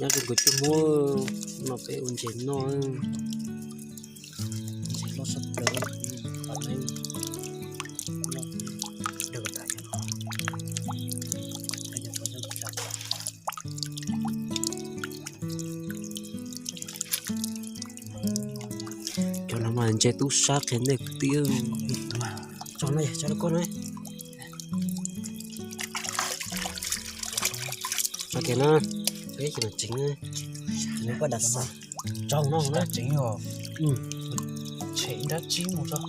Nyob zoo kuv cov muam, no peb ua ntses noj. Ntses loj sab plaws, qhov no loj dawg tas cov no. Cov no mas ntses tub sab qhia nej kwv tij. Tso no, tso rau koj na. Tso kiag na, peb ib chim mam tseev na. Tseev poj dam xav tso no na. Tseev os. Tshem ib nrab tsib mus tso.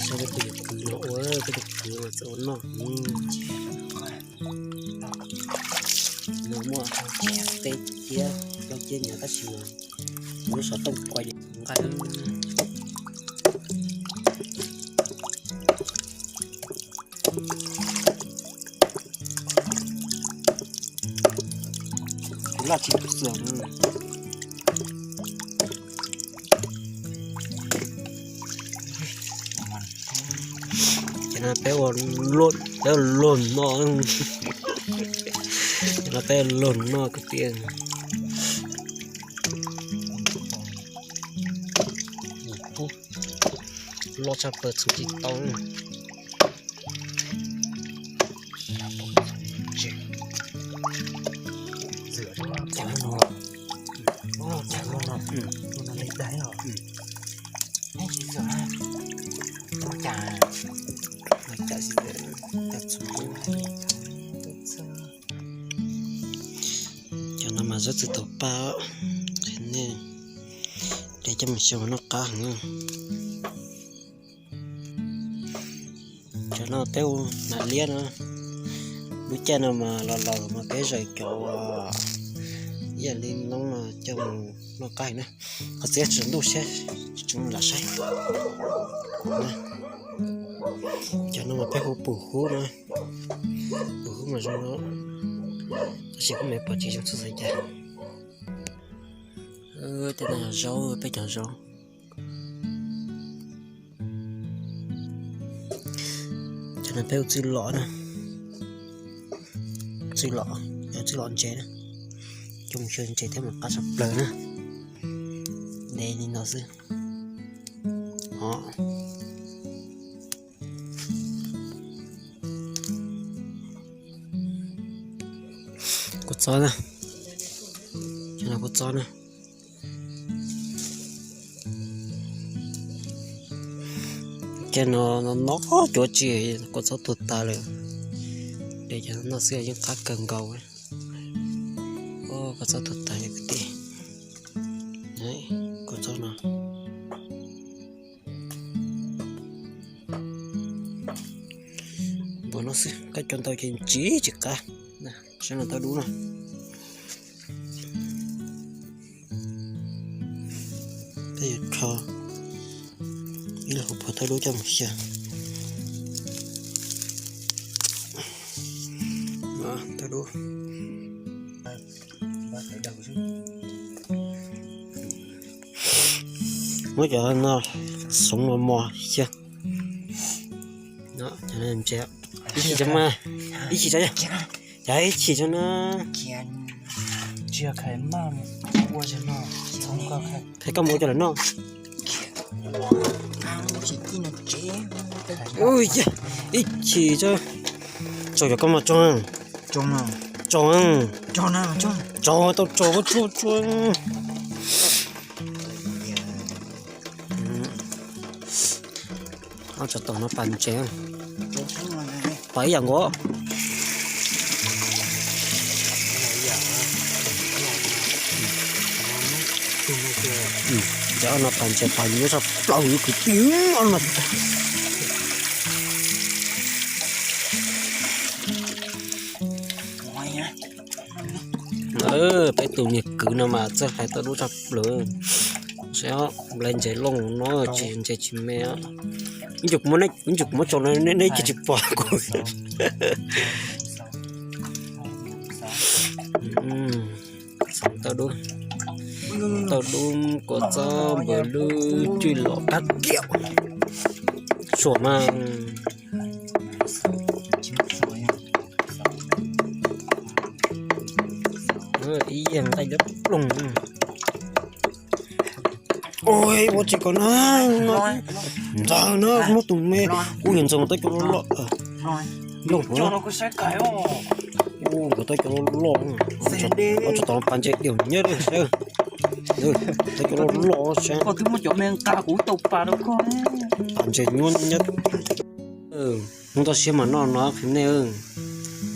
Saib peb tus yawg kwv no ua, peb tus kwv mas txawm ua noj. No muaj teb thiab plaub ceb nyob tab sis mas lub xov tooj kuaj nqaij. Kuv laj tsis txawm. Ces no peb ua luaj, peb ua luag noj. Ces no peb ua luag noj kwv tij. Loj tshaj plaws txhoov tsis tau. Cas no, cas no, no li dais no. Neb tsis txawm, cas, cas txhoov. Cov no mas zaub txwv taug paj, nej de coj mus xyaw mas noj qab heev. Cov no peb ua nas liab no, lub caij no mas los laus mas peb zaws cov ib yam li noob no coj mus noj qab heev na. Qhov txiv tsaus ntuj siab tsis lam saib. Cov no mas peb hu pum hub no, pum hub mas zoo no, tab sis kuj me pom tsis zoo txhob xav cas. Tej no yog zaub, peb cov zaub. Cov no peb ua txwj lom na, txwj lom, txwj lom ntses na, coj mus xyaw ntses thiab mas qab tshaj plaws na. De li no xwb. Kua txob na, cov no kua txob na. Ces no no cuav tsis, kua txob tuag tas lawm. De cov no xwb yeej qab kawg nkaus. Kua txob tuag tas kwv tij. Kua txob no. Npua no xwb, koj coj ntau ces ntsis tsis qab. Saib no tau dub no. Peb yuav rho ib lub hauv paus tau dub coj mus xyaw. Tau dub. Muab cov no xoov mos mos xyaw. Ib chim tso mas, ib chim tso, cas ib chim tso na. Qhia koj mus ua cov lawm no. Ib chim tso, tso cov koj mas tso, tso, tso tau tso koj tsuag tsuag. Ob tsob taum no pas ntses, pas ib yam nkaus. Cov no pas ntses pas nyuaj tshaj plaws kwv tij, ob no. Peb tus niag kwv no mas txawj hlais tau dub tshaj plaws. Saib, nplai ntses loj no tsis ntses tsis me. Ib ntsis kuv muab tso no neb cia tsis pom kuv. Tau dub, tau dub, kua txob npawg lub cwj los kab kiam. Suam mas. Ib yam nqaij liab ploog. Ua tsis kom na, ntawd na, muab tus me, kuv yuav ntxeev tau cov loj loj. Nkawd tau cov loj loj, tsis tau pas ntses diaum nyab saib, tau cov loj loj saib. Pas ntses nyuab nyab. Hnub toj siab mas noj no qhia nej,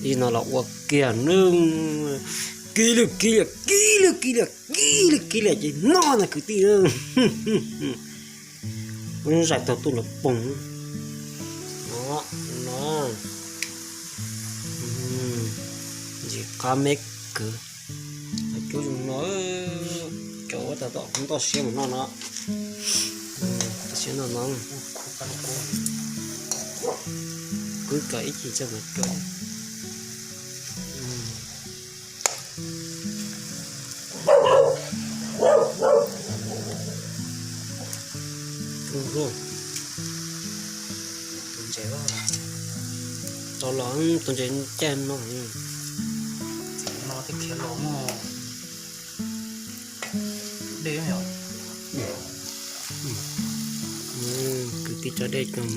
ib no los ua kiag ne, kib lwj kib liam kib lwj kib liam kib lwj kib liam ces noj na kwv tij. Ua zais tau tuaj los poog no, ntsis qab me kwv. Cov zoo no, cov ua tau tom hnub toj siab mas noj no, toj siab noj no. Kuv kawm ib chim txog mus cua. Tus ntses, tau los tus ntses caj no, no thiaj khiav los mog. Dej, kwv tij tso dej cog,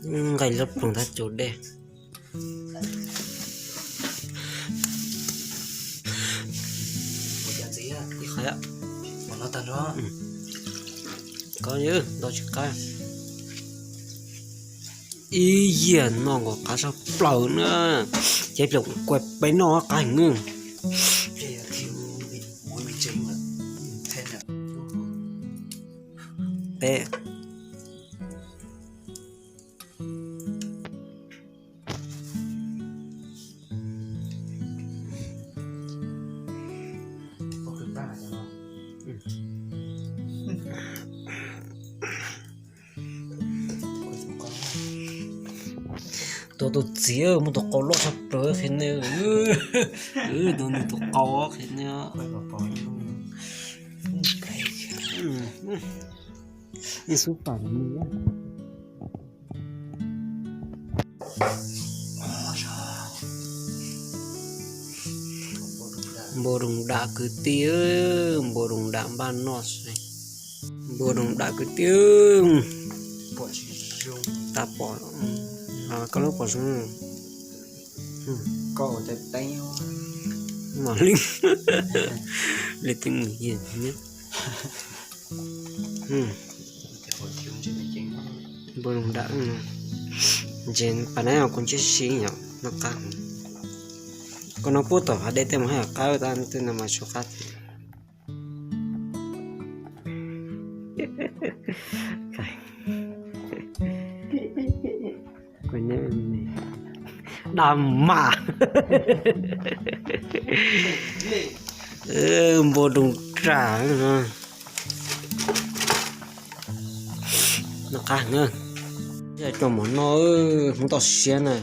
nqaij lub ploog tab cua dej. Ib qho, koj ntau tsis qab. Ib yam no nkaus qab sab plaws na, ces plaws kuv kuaj peb noj qab heev. Peb. Tus tus txiv muaj tus qau loj tshaj plaws qhia nej, tus nws tus qau qhia nej. Ib xub pam nws. Npua doog dam kwv tij, npua doog dam npaj noj xwb. Npua doog dam kwv tij. Tab pom, koj lub pom zoo. Mam li, li twb mus yig nyob. Npua doog dam, ntses pas nab kuv ntsib si yom, noj qab. Koj no puab tom hav dej tej mus haj yam qab, tab twb no mas tsis qab. Dam mas, npua doog dam. Noj qab heev. Coj mov noj, hnub toj siab na.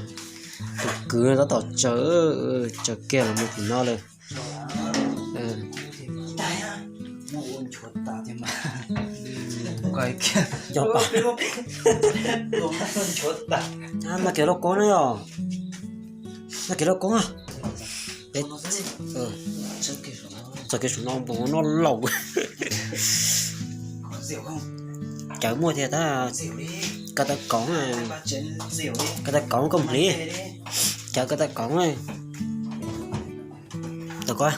Tus kwv tab tom tsaws, tsaws kiag los mus tim no lawm. Noj kiag lauj kaub na yom. Noj kiag lauj kaub na. Txog kiag saum no npua noj laus. Cawv muaj thiab tab. Ko taw kauv, ko taw kauv koj hliv. Cawv ko taw kauv. Tau koj,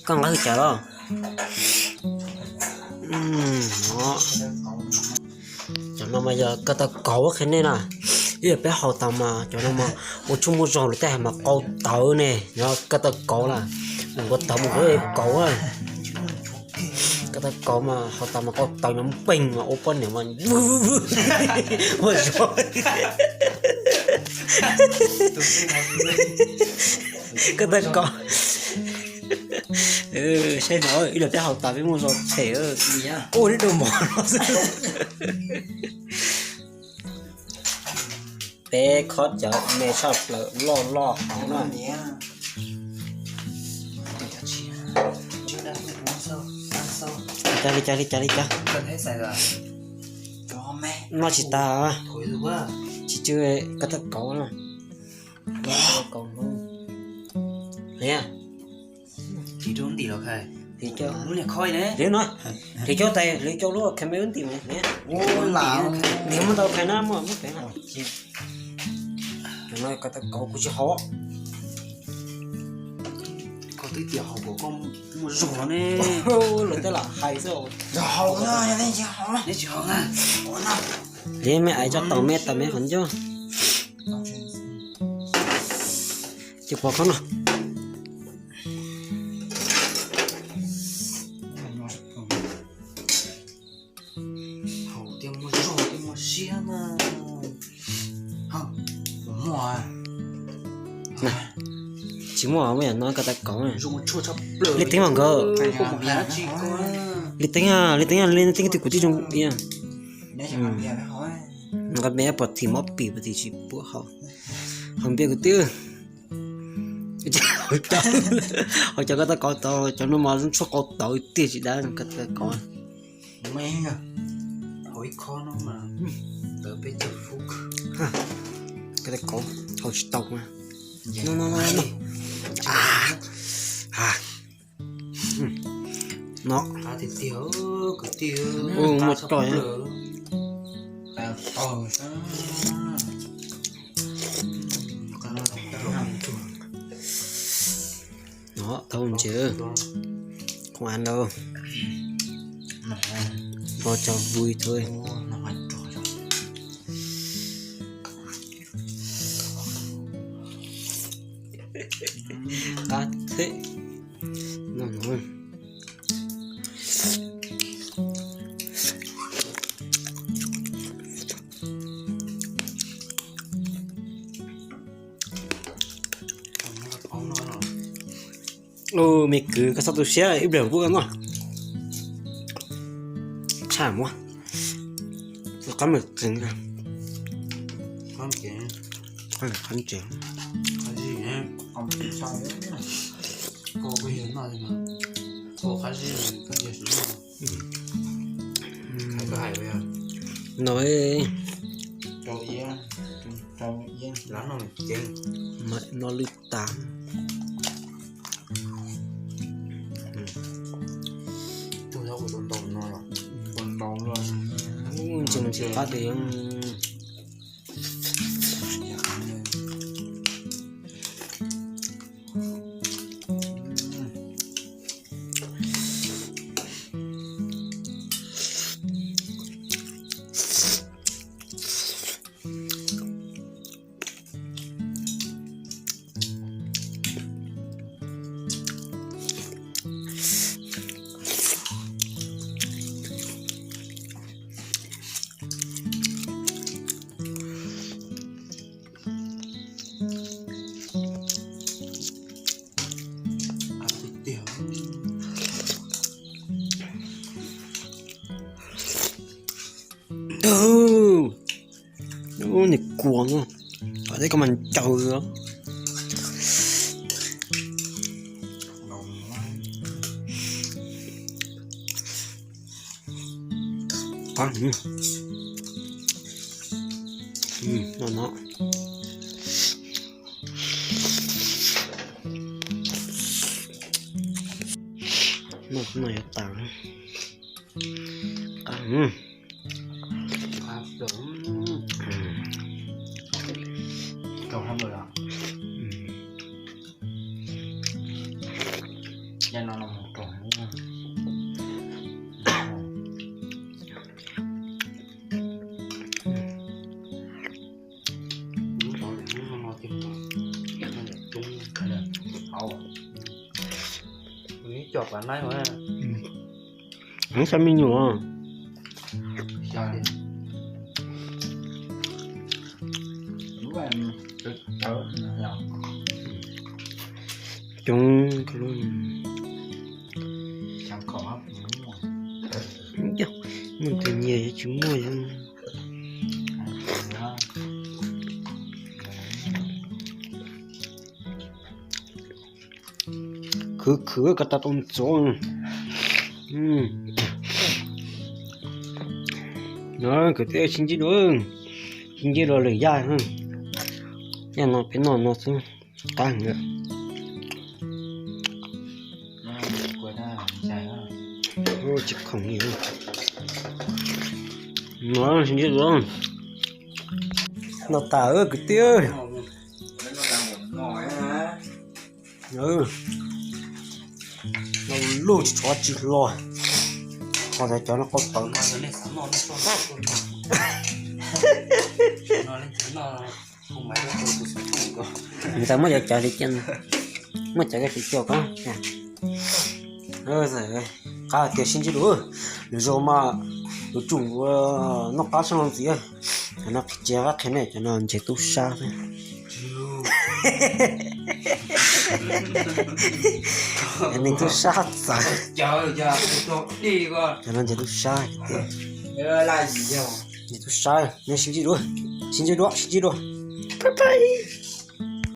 koj nqa hwj cawv los. Cov no mas yog ko taw kauv qhia nej na. Ib yam peb haus tas mas cov no mas ua tshoob muaj zog lawm tej mas qau tawv ne, yog ko taw kauv lawm. Ua tawv mus ua kauv. Ko taw kauv mas haus tas mas qau tawv nyob npeeg mas ua poj niam mas muaj zog. Ko taw kauv. Saib no, ib los peb haus tas peb muaj zog them. Ua li dua mov no xwb. Peb khob cawv me tshaj plaws loj loj hauv no. Li cas li cas li cas. Noj tsis tas. Tsis tsw, ko taw kauv na. Tiv rau ntim los khai. Tiv cov, lub niag khoi ne. Tiv no. Tiv cov tais, tiv cov lub khai me lub ntim ne. Tiv muab tau khai na, muab muab khai na. Cov no koj tau kauv kuv tsis haus. Koj twb tias haus kom koj muaj zog ne. Lawv twb lam hais xwb. Yog haus na, yog nej tsis haus na. Neb tsis haus na. Neb me ais tso tau me tau me qhov ncauj. Ces pov khob no. Haus tias muaj zog tias muaj siab na. Tsis muaj, muaj yam no koj tau kauv. Li teeb mas nkawd. Li teeb, li teeb, li teeb twg kuv twb zoo ib yam. Nqa me pom thim mob pim pom thim tsis pub haus. Haus npias kuv twb Haus cov koj tau kauv tau, cov no mas tshuaj kauv tau tiag tsis dab koj tau kauv. Haus ib khob no mas tawm peb caug fub. Koj tau kauv haus tsis tau mas. No no no no. No. Qab tiag tiag kwv tij. Muaj tso. No tau ntses, không ăn đâu. Bo cho vui thôi. Qab thiab. No no. Me kwv, koj txhob tu siab, ib pliag kuv noj. Tshaj muab qab me qees. Qab ntsev. No, no lwj tas. Ntses mus ntsis qab tes. Ub, niag kuas no, qhov teb koj mas ncaws os. No no. No no yuav tas. Ib co pam naib. Heev xya me nyuam. Coob. Muaj tus nyiam tsis muaj. Khwv khwv ko taw tau ntxuav. No kwv tij sib ntsib dua, sib ntsib dua lwm yaj. Yaj no peb noj no xwb, qab heev. Tsis khoom li. No, sib ntsib dua. Noj tas kwv tij. Noj luj tsis tshuav tsis hlo. Ho tas cov no qau tawv. Nws tas muaj cov cov li cia, muaj cov li cia koj. Qab tias sib ntsib dua, lwm zaus mas yuav tsum noj qab sab laug ntxiv. Cov no qhia qab qhia nej, cov no ntshe tub sab xwb. Neeg tub sab txawv. Cov no ntshe tub sab. Ntshe tub sab, nej sib ntsib dua, sib ntsib dua, sib ntsib dua. Bye bye.